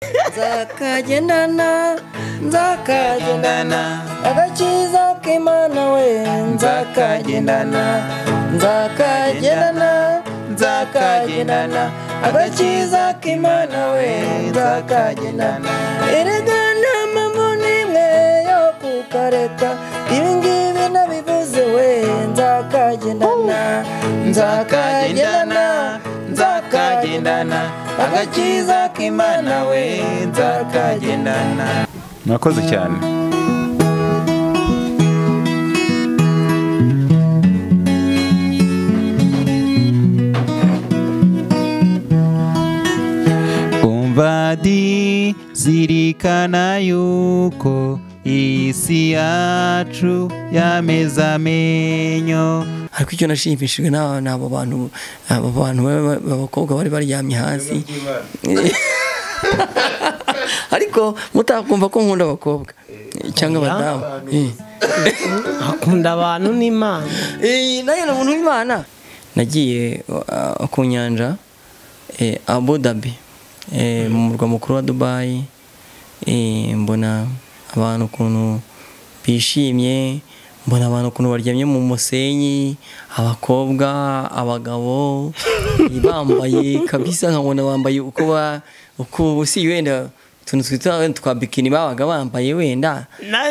Nzakagendana, nzakagendana agakiza k'Imana we, nzakagendana, nzakagendana, nzakagendana agakiza k'Imana we, nzakagendana. Erega nta mpamvu n'imwe yo kukareka, ibi ngibi nabivuze we, nzakagendana, nzakagendana, nzakagendana agakiza k'Imana we, nzakagendana. Murakoze cyane. Umva di zirikana yuko isi yacu yameze amenyo. Ariko icyo nashimishijwe n'abo bantu, abo bantu b'abakobwa bari baryamye hasi. Ariko mutakumva ko nkunda abakobwa cyangwa abadamu. Akunda abantu n'Imana. Nayo ni umuntu w'Imana. Nagiye ku nyanja Abu Dhabi, mu murwa mukuru wa Dubai, mbona abantu ukuntu bishimye, mbona abantu ukuntu baryamye mu musenyi, abakobwa, abagabo bambaye kabisa, nkabona bambaye uko si wenda utuntu twita twa bikini babaga bambaye wenda,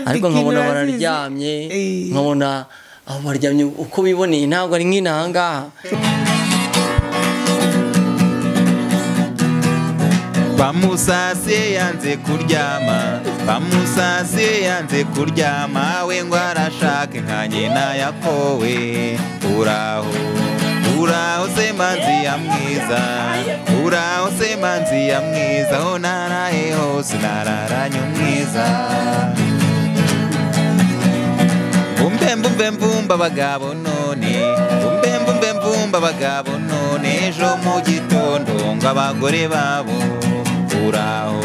ariko nkabona bararyamye, nkabona aho baryamye uko biboneye, ntabwo ari nk'inaha ngaha. Bamusasiye yanze kuryama, bamusasiye yanze kuryama, we ngo arashake nka nyina yakowe. Uraho, uraho se manzi ya mwiza, uraho se manzi ya mwiza, ho naraye hose nararanye umwiza. Mbumbe mbumbe mbumba abagabo none, mbumbe mbumbe mbumba abagabo none, ejo mu gitondo ngo abagore babo. Uraho,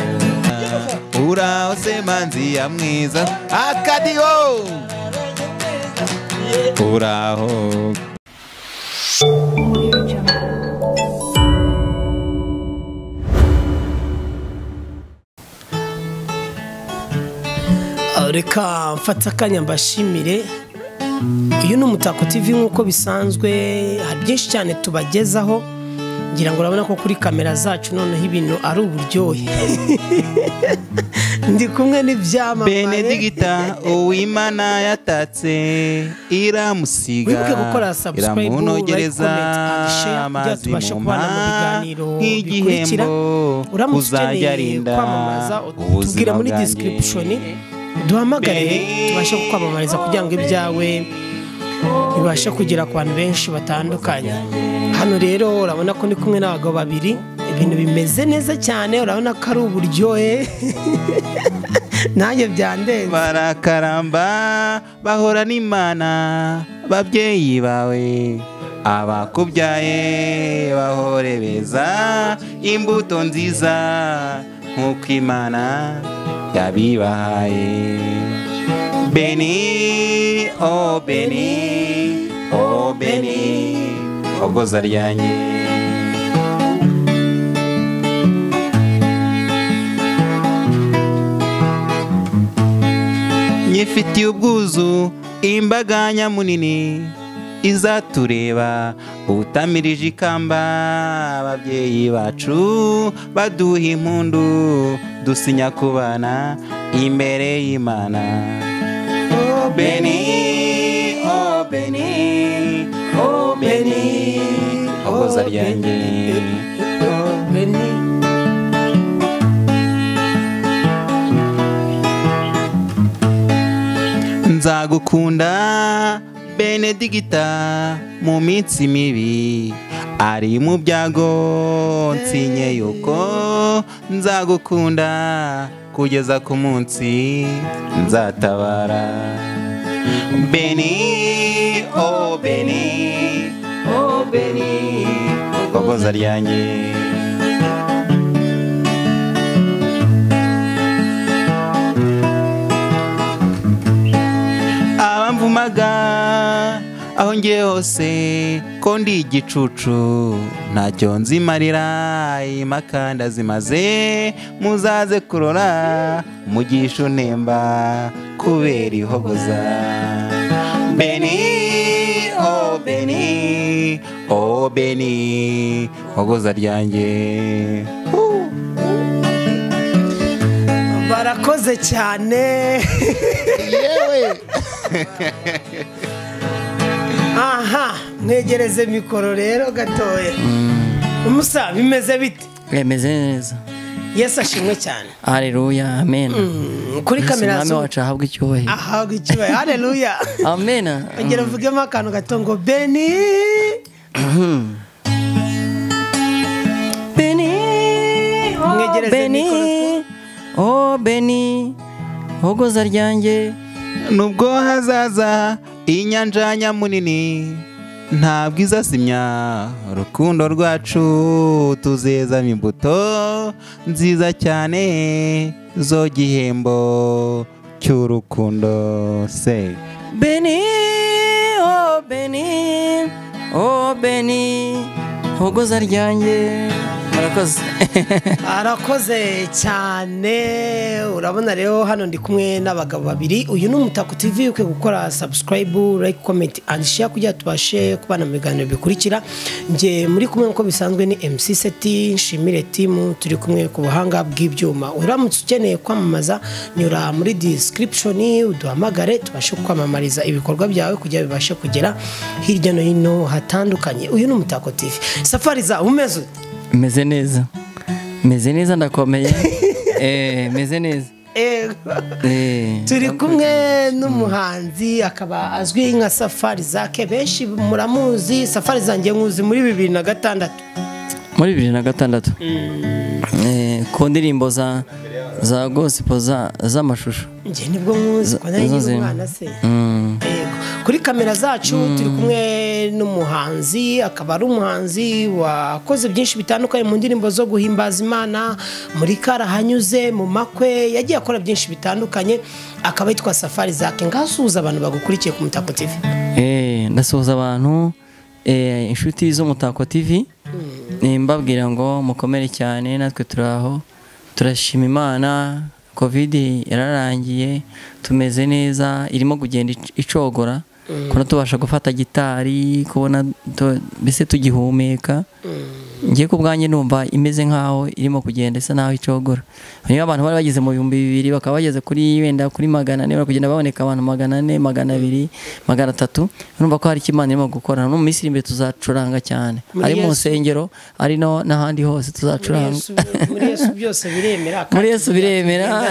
uraho se manzi ya mwiza, akadiho. Uraho. Reka mfata akanya mbashimire. Uyu ni Umutako TV nk'uko bisanzwe, hari byinshi cyane tubagezaho. Ngira ngo urabona ko kuri kamera zacu noneho ibintu ari uburyohe. Ndi kumwe n'ibyamamare. Benedicta Uwimana yatatse iramusiga, wibuke gukora subscribe, iramunogereza like, comment and share kugira tubashe kubana mu biganiro bikurikira. Uramutse ukeneye kwamamaza utubwire muri description, duhamagare tubashe kukwamamariza kugira ngo ibyawe bibashe kugera ku bantu benshi batandukanye. Hano rero urabona ko ndi kumwe n'abagabo babiri, ibintu bimeze neza cyane, urabona ko ari uburyohe. Nanjye byandenze. Barakaramba bahora n'Imana, babyeyi bawe abakubyaye bahore beza, imbuto nziza nk'uko Imana yabibahaye. Beni, oh Beni, oh Beni, ogoza ryanjye. Nyifitiye ubwuzu imbaga nyamunini izatureba, utamirije ikamba ababyeyi bacu baduha impundu, dusinya kubana imbere y'Imana. Oh Beni, oh Beni, oh Beni, ogoza ryanjye. Oh Beni. Nzagukunda Benedicta mu minsi mibi, ari mu byago nsinye yuko nzagukunda kugeza ku munsi nzatabara. Beni, oh Beni, oh Beni, ogoza ryanjye. Abamvumaga aho ngiye hose Ko ndi igicucu ntacyo nzimarira, imakanda zimaze muzaze kurora, umugisha unemba kubera ihogoza. Beni, oh Beni, oh Beni, hogoza ryanjye. Barakoze cyane. Yewe. Aha, mwegereze mikoro rero gatoya. Umusa bimeze bite? Bimeze neza. Yesu ashimwe cyane. Haleluya, amen. Kuri kamera zo wacu ahabwa icyubahiro. Ahabwa icyubahiro. Haleluya. Amen. Ongera uvugemo akantu gato ngo Beni. Beni. Mwegereze mikoro. Oh Beni, hogoza ryanjye. Nubwo hazaza inyanja nyamunini, ntabwo izazimya urukundo rwacu, tuzezamo imbuto nziza cyane zo gihembo cy'urukundo se. Beni, oh Beni, oh Beni, hogoza ryanjye. Murakoze. Arakoze cyane. Urabona rero hano ndi kumwe n'abagabo babiri. Uyu ni Umutako TV, ukwiye gukora subscribe, like, comment and share kugira tubashe kubana mu biganiro bikurikira. Nge muri kumwe nko bisanzwe ni MC Seti, nshimire team turi kumwe ku buhanga bw'ibyuma. Uramutse ukeneye kwamamaza nyura muri description uduhamagare tubashe kwamamariza ibikorwa byawe kugira bibashe kugera hirya no hino hatandukanye. Uyu ni Umutako TV. Safari za umeze meze neza. Meze neza ndakomeye. Meze neza. Turi kumwe n'umuhanzi akaba azwi nka Safari Zake, benshi muramuzi. Safari zanjye nkuzi muri 2006. Muri 2006. Ku ndirimbo za gospel z'amashusho. Nje nibwo nkuzi ko nari umwana se. Yego. Kuri kamera zacu turi kumwe n'umuhanzi akaba ari umuhanzi wakoze byinshi bitandukanye mu ndirimbo zo guhimbaza Imana, muri karahanyuze, mu makwe yagiye akora byinshi bitandukanye, akaba yitwa Safari Zake. Ngasuhuza abantu bagukurikiye ku Mutako TV. Ndasuhuza abantu inshuti z'Umutako TV. Mbabwira ngo mukomere cyane, natwe turaho turashima Imana. Covid yararangiye tumeze neza, irimo kugenda icogora, kubona tubasha gufata gitari, kubona mbese tugihumeka. Ngiye ku bwanjye numva imeze nkaho irimo kugenda isa naho icogora. Niba abantu bari bageze mu 2000 bakaba bageze kuri wenda kuri 400, bari kugenda baboneka abantu 400, 200, 300, urumva ko hari Imana irimo gukora. No mu minsi iri imbere tuzacuranga cyane, ari mu nsengero, ari no n'ahandi hose tuzacuranga. Muri Yesu byose biremera. Muri Yesu biremera.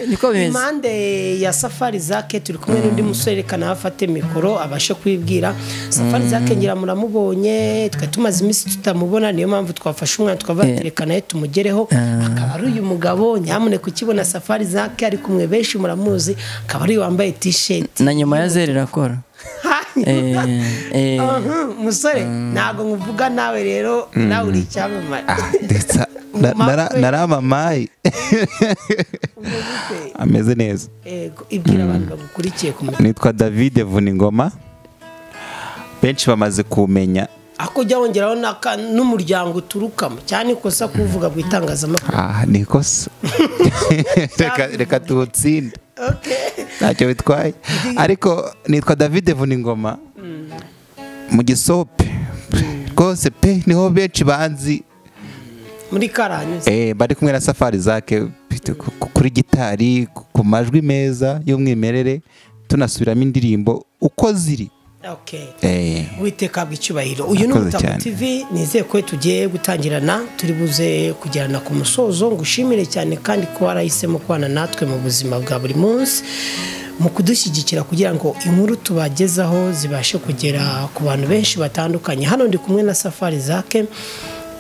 Niko bimeze. Impande ya Safari Zake turi kumwe n'undi musore kana afate mikoro abashe kwibwira. Safari Zake ngira muramubonye, twe tumaze iminsi tutamubona, niyo mpamvu twafashe umwana tukabaterekana ye tumugereho. Akaba ari uyu mugabo nyamuneka ukibona Safari Zake ari kumwe benshi muramuzi, akaba ari wambaye t-shirt na nyuma ya zeri rakora. Musore ntago nkuvuga nawe rero, nawe uri icyamamare. Ndetse naramamaye. Ameze neza. Yego, ibwira abantu bagukurikiye ku Mutako. Nitwa David Vuningoma, benshi bamaze kumenya. Ako jya wongeraho n'umuryango uturukamo cyane, ikosa kuvuga mu itangazamakuru. Ni ikosa. Reka tuwutsinde. Ntacyo bitwaye. Ariko nitwa David Vuningoma mu Gisope rwose pe, niho benshi banzi muri karahanyuze. Bari kumwe na Safari Zake kuri gitari, ku majwi meza y'umwimerere, tunasubiramo indirimbo uko ziri. Uwiteka bw'icyubahiro. Uyu ni Umutako TV, nizeye ko tugiye gutangirana, turi buze kugerana ku musozo. Ngushimire cyane kandi ko warahisemo kubana natwe mu buzima bwa buri munsi, mu kudushyigikira kugira ngo inkuru tubagezaho zibashe kugera ku bantu benshi batandukanye. Hano ndi kumwe na Safari Zake,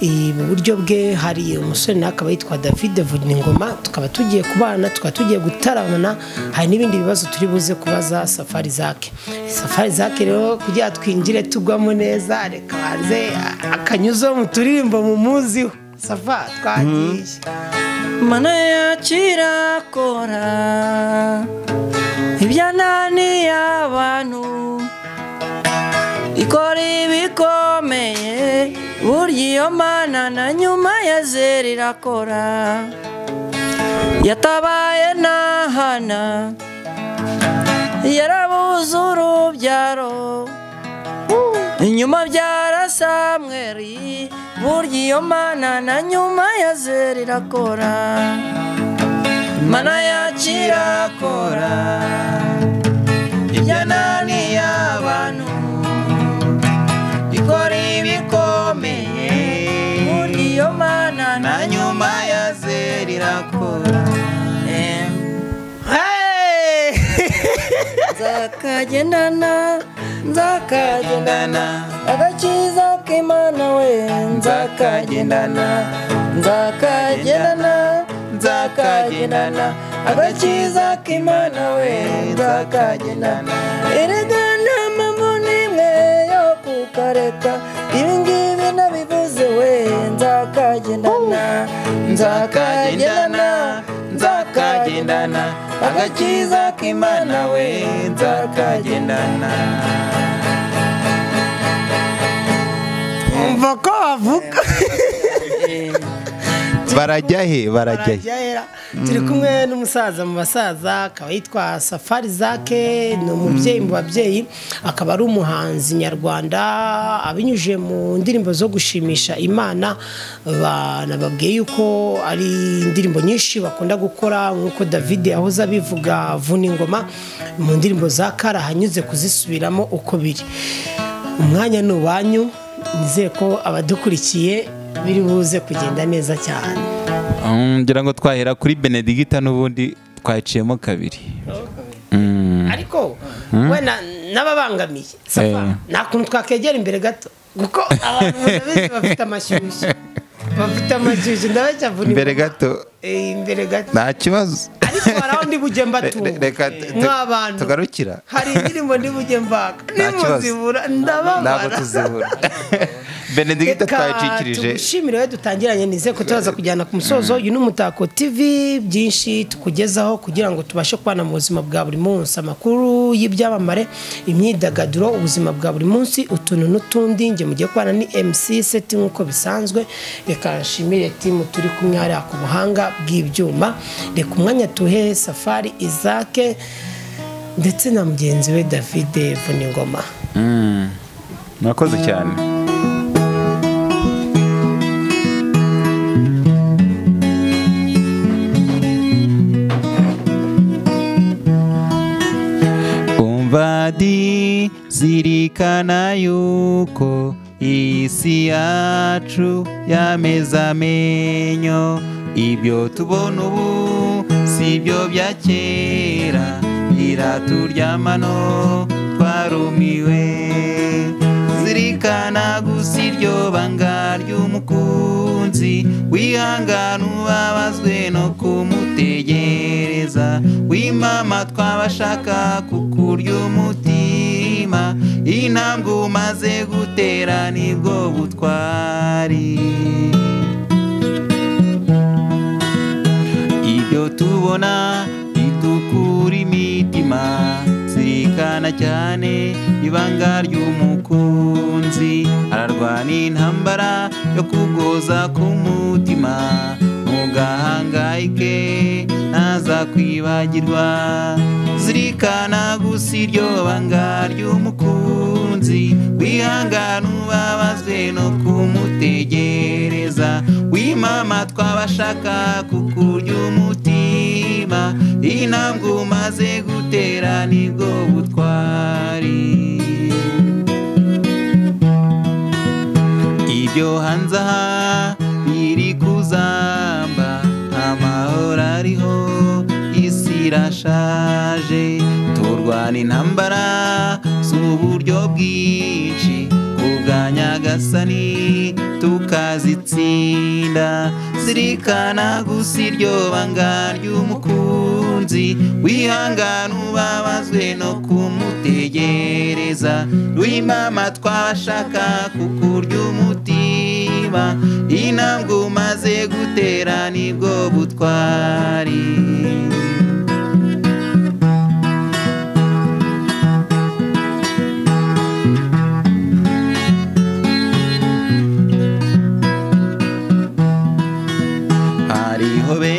mu buryo bwe hari umusore nawe akaba yitwa David Vuningoma, tukaba tugiye kubana, tukaba tugiye gutaramana. Hari n'ibindi bibazo turi buze kubaza Safari Zake. Safari Zake rero kugira twinjire tugwamo neza, reka banze akanyuzo mu turirimbo mu muziho. Safari twagiye. Mana yakirakora ibyananiye abantu, ikora Burya iyo Mana na nyuma ya zeri irakora, yatabaye na Hana yarabuze urubyaro, inyuma byara Samweli. Burya iyo Mana na nyuma ya zeri irakora, Mana yacu irakora, ibyananiye abantu ikora ibikomeye. Burya iyo Mana na nyuma ya zeri irakora. Nzakagendana, nzakagendana agakiza k'Imana we, nzakagendana, nzakagendana, nzakagendana agakiza k'Imana we, nzakagendana. Erega nta mpamvu n'imwe yo kukareka, ibi ngibi nabivuze we, nzakagendana, nzakagendana, nzakagendana agakiza k'Imana we, nzakagendana. Umva ko bavuga barajya he, barajya he. Turi kumwe n'umusaza mu basaza, akaba yitwa Safari Zake, ni umubyeyi mu babyeyi, akaba ari umuhanzi nyarwanda abinyujije mu ndirimbo zo gushimisha Imana. Banababwiye yuko ari indirimbo nyinshi bakunda gukora, nk'uko David yahoze abivuga vuna ingoma mu ndirimbo za kara, hanyuze kuzisubiramo uko biri. Umwanya ni uwanyu, nizeye ko abadukurikiye biri buze kugenda neza cyane. Ngira ngo twahera kuri Benedicta n'ubundi twaciyemo kabiri. Ariko we n'ababangamiye Safa nta kuntu twakegera imbere gato, kuko abantu benshi bafite amashyushyu, bafite amashyushyu ndabacyavuna imbere gato, imbere gato nta kibazo. Ariko hari aho ndi bujye mbatunga nk'abantu tugarukira, hari indirimbo ndi bujye mbaka nimuzibura ndababara, ntabwo tuzibura. Benedicta twayicikirije, tugushimire we dutangiranye, nizeye ko turaza kujyana ku musozo. Uyu ni Umutako TV, byinshi tukugezaho kugira ngo tubashe kubana mu buzima bwa buri munsi, amakuru y'ibyamamare, imyidagaduro, ubuzima bwa buri munsi, utuntu n'utundi. Nge mugiye kubana ni MC Seti nk'uko bisanzwe. Reka nshimire timu turi kumwe hariya ku buhanga bw'ibyuma. Reka umwanya tuhe Safari Isaac ndetse na mugenzi we David Vuningoma. Murakoze cyane. Umvadi zirikana yuko isi yacu yameze amenyo, ibyo tubona ubu sibyo bya kera, biraturyamano twarumiwe. Zirikana gusa iryo banga ry'umukunzi, wihangana ubabazwe no kumutegereza, wimama twabashaka kukurya umutima, intambwe umaze gutera nibwo butwari. Ibyo tubona bidukura imitima, zirikana cyane ibanga ry'umukunzi, ararwana intambara yo kugoza ku mutima, ntugahangayike ntaza kwibagirwa. Zirikana gusa iryo banga ry'umukunzi, wihangana ubabazwe no kumutegereza, wimama twabashaka kukurya umutima, intambwe umaze gutera nibwo butwari. Ibyo hanze aha biri kuzamba, amahoro ariho isi irashaje, turwana intambara z'uburyo bwinshi, kubwa Nyagasani tukazitsinda. Zirikana gusa iryo banga ry'umukunzi, wihangana ubabazwe no kumutegereza, wimama twabashaka kukurya umutima, intambwe umaze gutera nibwo butwari.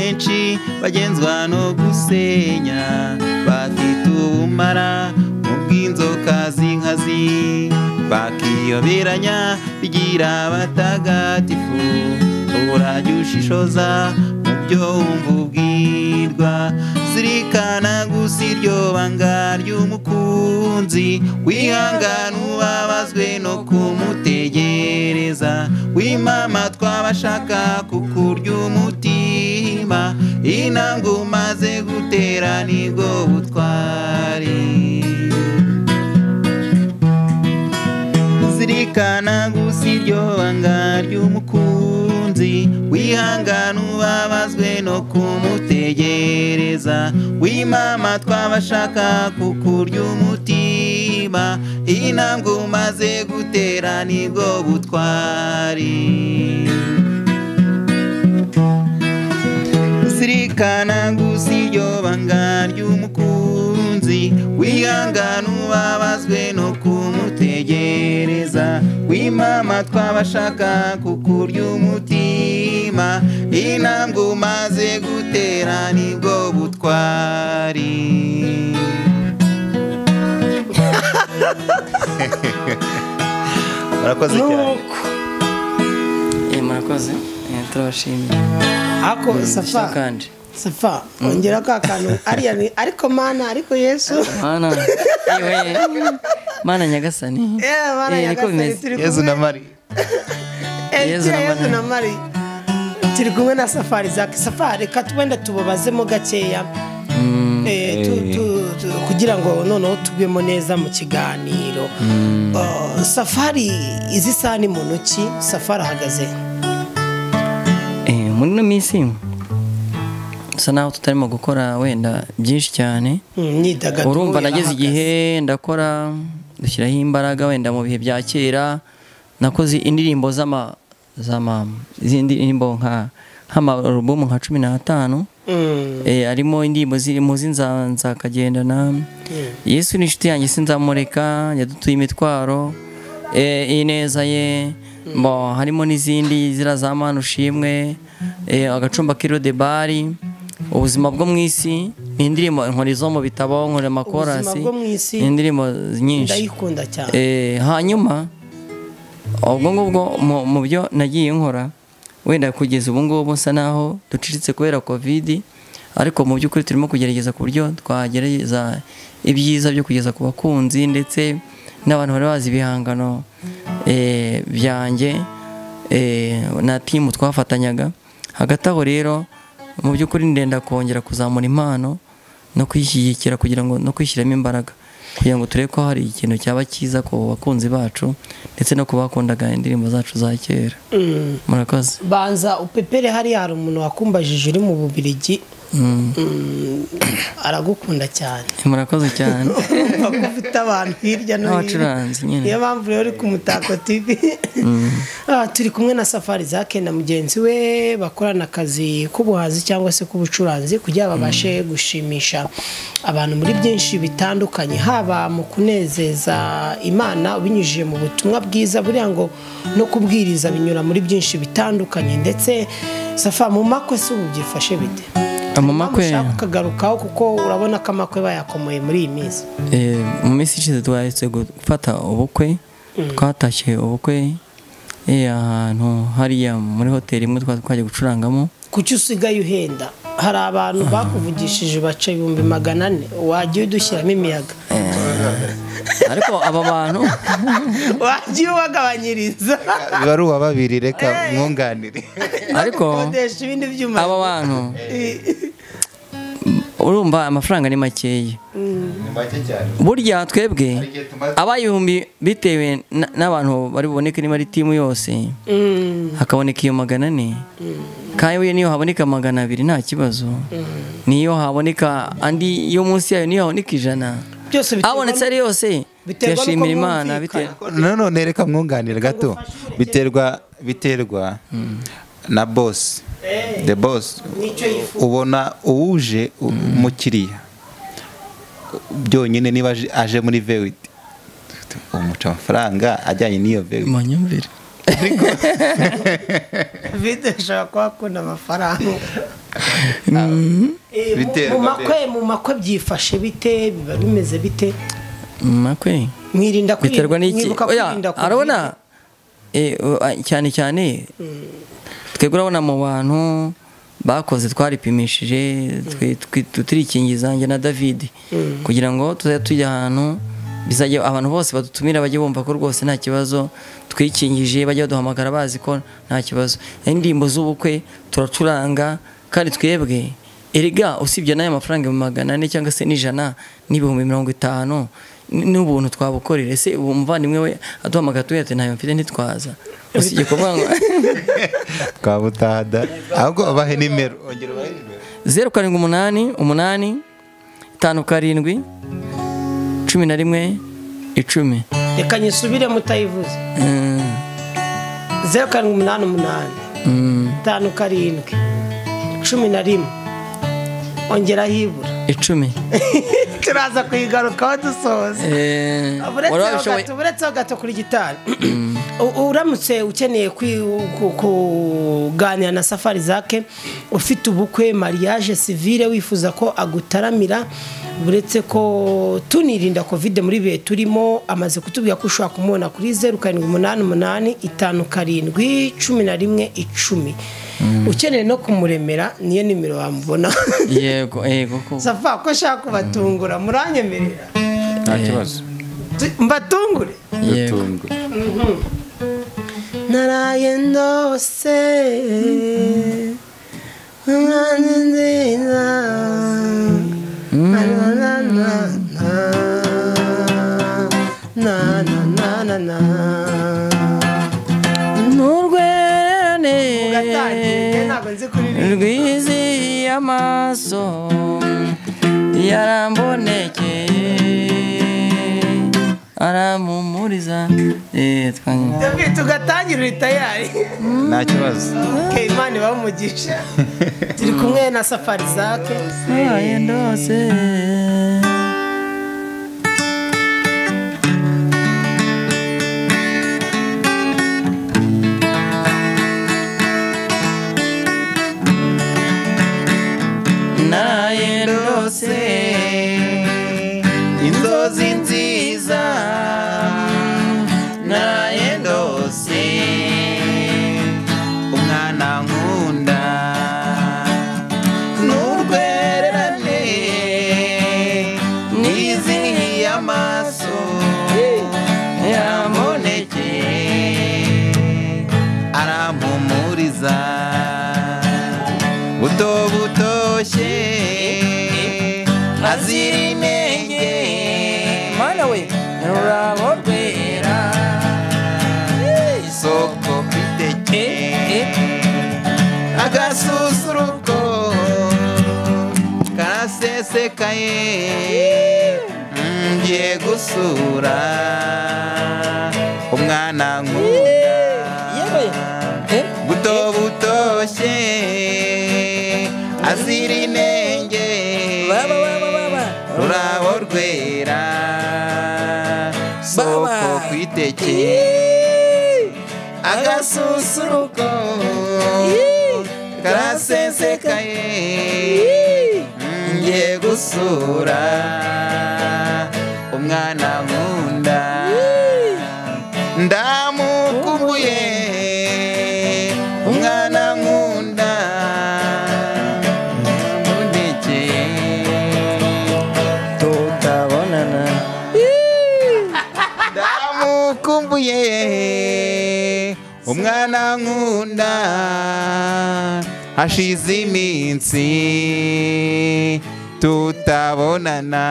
Benshi bagenzwa no gusenya, bafite ubumara mu bw'inzoka z'inkazi, bakiyoberanya bigira batagatifu. Urajya ushishoza mu byo wumva ubwirwa, zirikana gusa iryo banga ry'umukunzi, wihangana ubabazwe no kumutegereza. Wimama twabashaka kukurya umutima, intambwe umaze gutera nibwo butwari. Zirikana gusa iryo banga ry'umukunzi, wihangana ubabazwe no kumutegereza. Wimama twabashaka kukurya umutima, intambwe umaze gutera nibwo butwari. Zirikana gusa iryo banga ry'umukunzi, wihangana ubabazwe no kumutegereza. Wimama twabashaka kukurya umutima, intambwe umaze gutera nibwo butwari. Murakoze cyane. Murakoze, turabashimiye. Ako Safa, Safa ongera ka kantu ariya ni ariko mana, ariko Yesu mana, mana nyagasani, mana nyagasani, Yesu na Mari, Yesu na Mari. Turi kumwe na Safari Zaki. Safari, reka wenda tubabazemo gakeya kugira ngo noneho tugwemo neza mu kiganiro. Safari izi saha ni muntu ki? Safari ahagaze muri ino minsi bisa naho tutarimo gukora wenda byinshi cyane. Urumva nageze igihe ndakora, dushyiraho imbaraga wenda mu bihe bya kera nakoze indirimbo z'ama izindi ndirimbo nka nk'amarubumu nka 15, arimo indirimbo ziri muzi nzakagendana, Yesu ni inshuti yanjye sinzamureka, yadutuye imitwaro, ineza ye, bo harimo n'izindi zira za Mana ushimwe, agacumba k'iro de bari, ubuzima bwo mu isi, ni indirimbo nkora izo mu bitabo, nkora amakorasi, indirimbo nyinshi ndayikunda cyane. Hanyuma ubwo ngubwo mu byo nagiye nkora wenda kugeza ubu ngubu nsa naho duciriritse kubera Covid, ariko mu by'ukuri turimo kugerageza ku buryo twagerageza ibyiza byo kugeza ku bakunzi ndetse n'abantu bari bazi ibihangano byanjye na timu twafatanyaga. Hagati aho rero mu by'ukuri ndenda kongera kuzamura impano no kwishyigikira kugira ngo no kwishyiramo imbaraga kugira ngo turebe ko hari ikintu cyaba cyiza ku bakunzi bacu ndetse no kubakundaga indirimbo zacu za kera. Murakoze. Banza upepere, hariya hari umuntu wakumbajije uri mu Bubiligi, aragukunda cyane. Murakoze cyane. Ufite abantu hirya no hino, niyo mpamvu rero uri ku Mutako TV. Turi kumwe na Safari Zake na mugenzi we bakorana akazi k'ubuhanzi cyangwa se k'ubucuranzi kugira babashe gushimisha abantu muri byinshi bitandukanye, haba mu kunezeza Imana binyujije mu butumwa bwiza, buriya ngo no kubwiriza binyura muri byinshi bitandukanye. Ndetse Safa, mu makwe se ubu byifashe bite? Amakwe ukagarukaho kuko urabona ko amakwe bayakomoye muri iyi minsi. Mu minsi ishize twahise gufata ubukwe, twatashye ubukwe ahantu hariya muri hoteli imwe twagiye gucurangamo. Kuki usigaye uhenda? Hari abantu bakuvugishije baca 400,000, wagiye udushyiramo imiyaga. Ariko aba bantu wagiye ubagabanyiriza baruwa babiri, reka mwunganire. Ariko aba bantu urumva amafaranga ni makeya, burya twebwe abayihumbi bitewe n'abantu bari buboneke niba ari timu yose hakaboneka iyo 400, kandi niyo haboneka 200 nta kibazo, niyo haboneka andi yo munsi yayo, niyo haboneka 100, abonetse ari yose tuyashimira Imana. None reka mwunganire gato, biterwa na boss, the boss ubona uwuje umukiriya byonyine niba aje muri V8 umuca amafaranga ajyanye n'iyo V8. Manyumvire. David ashobora kuba akunda amafaranga. Mu makwe byifashe bite, biba bimeze bite? Mu makwe mwirinda biterwa n'iki? Oya, arabona cyane cyane twebwe urabona mu bantu bakoze twaripimishije, turikingiza njye na David kugira ngo tuzajya tujya ahantu bizajya abantu bose badutumira bajye bumva ko rwose nta kibazo twikingije, bajya baduhamagara bazi ko nta kibazo. Indirimbo z'ubukwe turacuranga kandi twebwe erega usibye n'aya mafaranga 400 cyangwa se n'ijana n'ibihumbi 50 n'ubuntu twabukorera. Ese umuvandimwe we aduhamagara tuye ati ntayo mfite ntitwaza, usibye kuvuga ngo twabutada ahubwo abahe nimero, ongera ubahe nimero 078 8 57 11 10. Reka nyisubire mutayivuze. 0788 57 11 ongera hibura 10. Turaza kuyigarukaho dusoza. Uretse gato kuri gitari, uramutse ukeneye kuganira na Safari Zake, ufite ubukwe, mariage civile, wifuza ko agutaramira, uretse ko tunirinda covid muri bihe turimo, amaze kutubwira ko ushobora kumubona kuri 0788 57 11 10. Ukeneye no kumuremera niyo nimero wamubona. Yego yego ko Safa ko shaka kubatungura, muranyemerera? Nta kibazo, mbatungure. Yego. Naraye ndose umwana nziza na na na na na na na n'urwererane rwizihiye amaso yarambonekeye aramumuriza. David tugatangira uri tayari? Nta kibazo. Okay, Imana ibahe umugisha. Turi kumwe na Safari Zake. Naraye ndose naraye ndose inzozi nziza, naraye ndose umwana nkunda n'urwererane nizihiye amaso yambonekeye arampumuriza buto butoshye azira inenge. Mana we rurabo rwera isoko kwiteke agasusuruko karasesekaye ngiye gusura umwana nkunda buto butoshye azira inenge rurabo rwera soko kwiteke agasusuruko karasesekaye ngiye gusura umwana nkunda ndamukumbuye umwana nkunda mbonekeye tutabonana ndamukumbuye umwana nkunda hashize iminsi tutabonana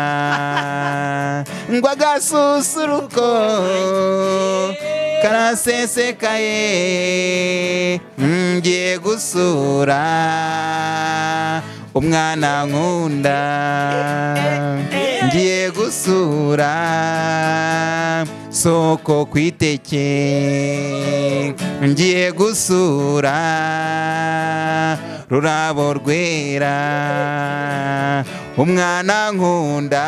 ngo agasusuruko karasesekaye ngiye gusura umwana nkunda ngiye gusura soko kwiteke ngiye gusura rurabo rwera umwana nkunda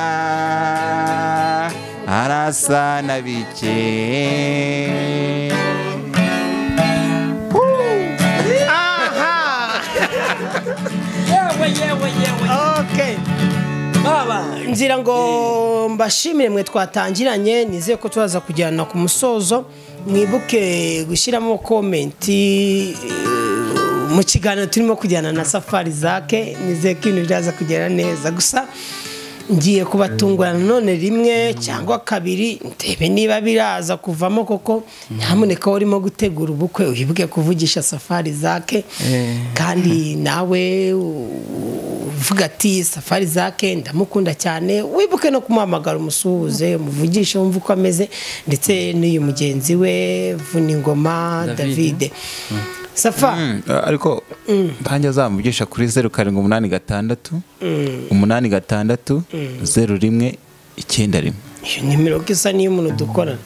arasa na bike. Yewe yewe yewe. Okay. Baba. Ngira ngo mbashimire mwe twatangiranye, nizeye ko tuzaza kujyana ku musozo. Mwibuke gushyiramo comment mu kiganiro turimo kujyana na Safari Zake, nizeye ko ibintu biraza kugera neza. Gusa ngiye kubatungurana none rimwe cyangwa kabiri, ndebe niba biraza kuvamo koko. Nyamuneka urimo gutegura ubukwe uhibuke kuvugisha Safari Zake, kandi nawe uvuga ati Safari Zake ndamukunda cyane, wibuke no kumuhamagara umusuhuze, umuvugishe wumve uko ameze, ndetse n'uyu mugenzi we Vuningoma David. Safa ariko ntanjye azamugisha kuri 0786 86 01 91. Iyo nimero isa niyo umuntu dukorana.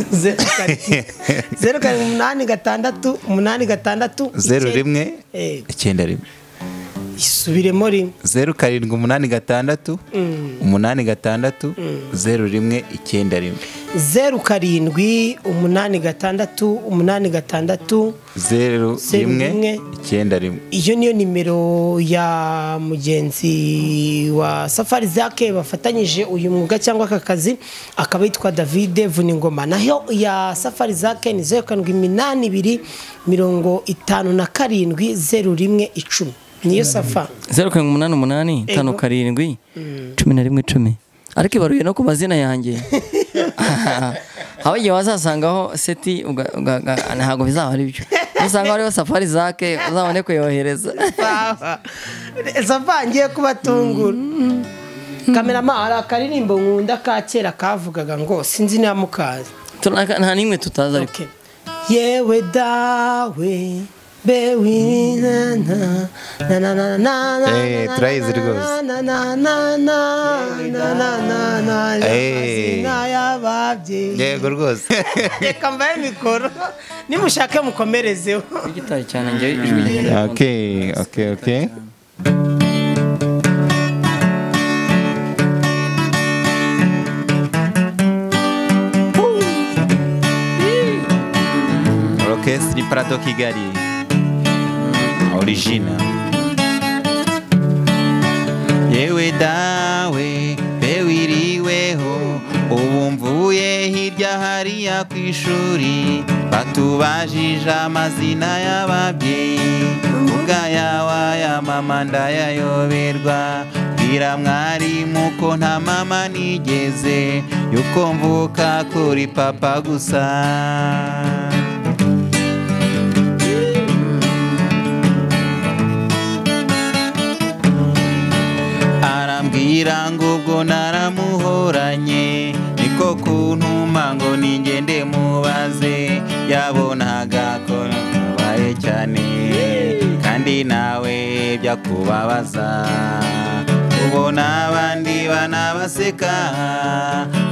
0786 86 01 91. Isubiremo rimwe. 0786 86 01 91. 07 86 86 01 91. Iyo niyo nimero ya mugenzi wa Safari Zake bafatanyije uyu mwuga cyangwa aka kazi, akaba yitwa David Vuningoma. Naho ya Safari Zake ni 0782 57 01 10. Niyo Safa. 0788 57 11 10. Ariko ibaruye no ku mazina yanjye. Habaye wazasangaho seti ntago bizaba ari byo. Usanga hariho Safari Zake uzabone kuyohereza. Safa ngiye kubatungura. Kamerama hari akaririmbo nkunda ka kera kavugaga ngo sinzi niba mukazi. Nta nimwe tutazi ariko. Yewe dawe bewi na na na na na na na turayizi rwose. Na na na na na na na na y'ababyeyi. Yego rwose. Reka mbaye mikoro nimushake mukomerezeho. Igitari cyane njye ijwi ryenda. Okay okay okay. Orchestre Prado Kigali. Original. Yewe dawe bewiriweho ubu mvuye hirya hariya ku ishuri, batubajije amazina y'ababyeyi, mvuga yawa ya mama ndayayoberwa, bwira mwarimu ko nta mama nigeze, yuko mvuka kuri papa gusa. Arambwira ngo ubwo naramuhoranye, niko kuntuma ngo ningende mubaze, yabonaga ko nabaye cyane, kandi nawe byakubabaza. Ubona abandi banabaseka,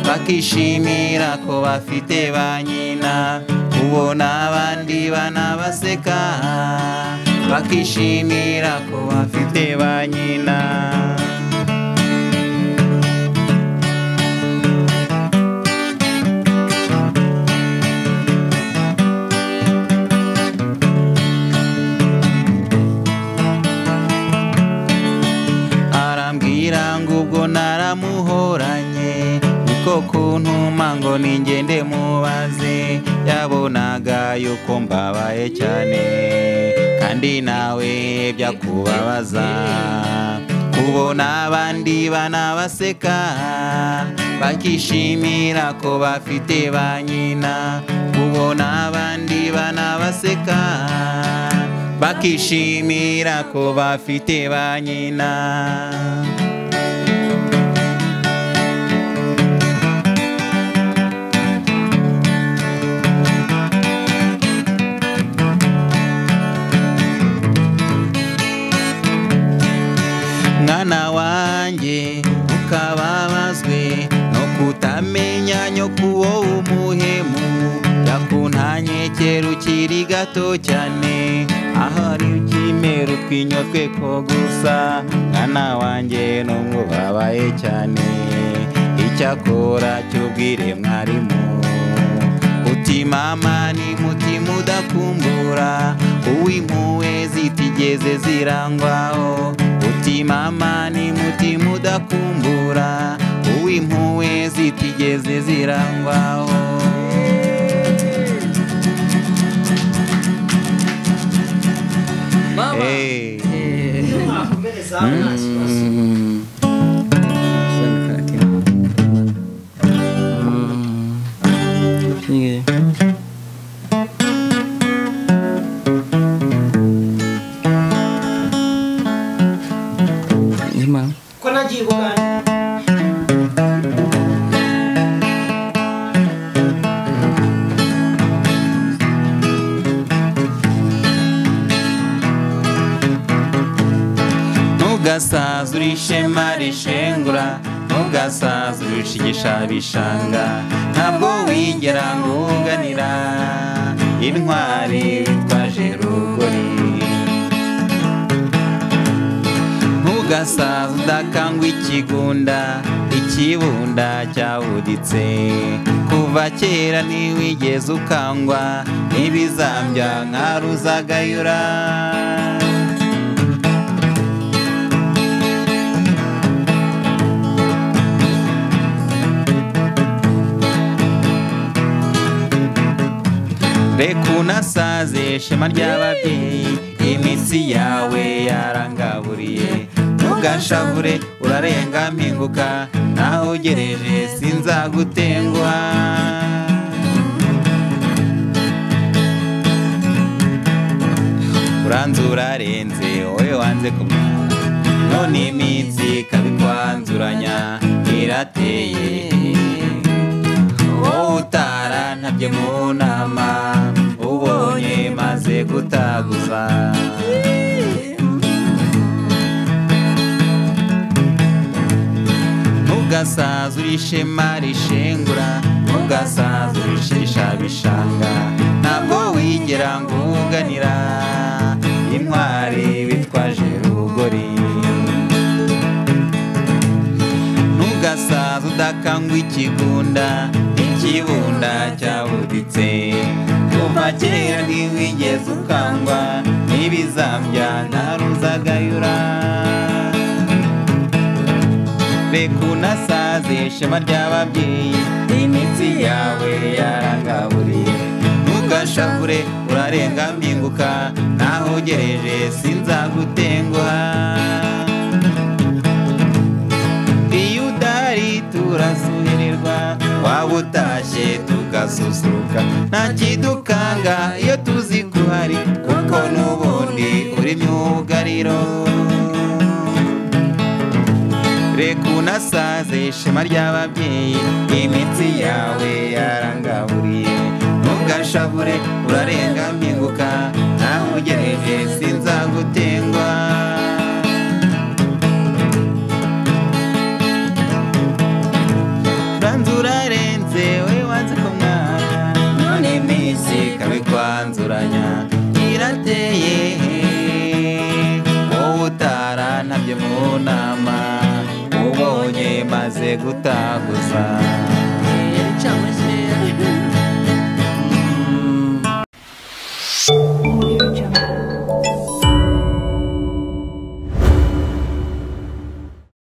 bakishimira ko bafite ba nyina. Ubona abandi banabaseka, bakishimira ko bafite ba nyina. Arambwira ngo ubwo naramuhoranye, niko kuntuma ngo ningende mubaze, yabonaga yuko mbabaye cyane, kandi nawe byakubabaza. Kubona abandi banabaseka, bakishimira ko bafite ba nyina. Kubona abandi banabaseka, bakishimira ko bafite ba nyina. Mwana wanjye ukababazwe no kutamenya nyoko uwo umuhemu, yakuntanye kera ukiri gato cyane, ahari ukimera utwinyo twe ko gusa. Mwana wanjye nubwo babaye cyane, icyakora cyubwire mwarimu uti mama ni mutima udakumbura, uw'impuhwe zitigera zitigeze zirangwaho uti mama ni mutima udakumbura uw'impuhwe zitigeze zirangwaho Mama. Hey. Ko nagiye Bugande. Ntugasaze uri ishema rishengura ntugasaze urushigisha bishanga ntabwo wigera ngunganira intwari witwaje rugori ntugasaze udakangwa ikigunda ikibunda cyabuditse kuva kera ntiwigeze ukangwa n'ibizambya nka ruzagayura Reka unasaze shema ry'ababyeyi imitsi yawe yarangaburiye ntugashavure urarenga mpinguka naho ugereje sinzagutenguha uranze urarenze wowe wanze kumwara none imitsi ikabikwanzuranya irateye wowe utarantabye mu nama ubonye maze gutaguza ntugasaze uri ishema rishengura ntugasaze urishisha bishanga ntabwo wigera ngunganira intwari witwaje rugori ntugasaze udakangwa ikigunda ikibunda cyabuditse kuva kera ntiwigeze ukangwa n'ibizambya nta ruzagayura reka unasaze ishema ry'ababyeyi imitsi yawe yarangaburiye ntugashavure urarenga mpinguka naho ugereje sinzagutenguha iyo udahari turasuhererwa waba utashye tugasusuruka nta kidukanga iyo tuzi ko uhari kuko n'ubundi uri myugariro reka unasaze ishema ry'ababyeyi imitsi yawe yarangaburiye ntugashavure urarenga mpinguka naho ugereje sinzagutengwa uranze urarenze wowe wanze kumwara none iminsi ikabikwanzuranya irateye wowe utarantabye mu nama ubonye maze gutaguza.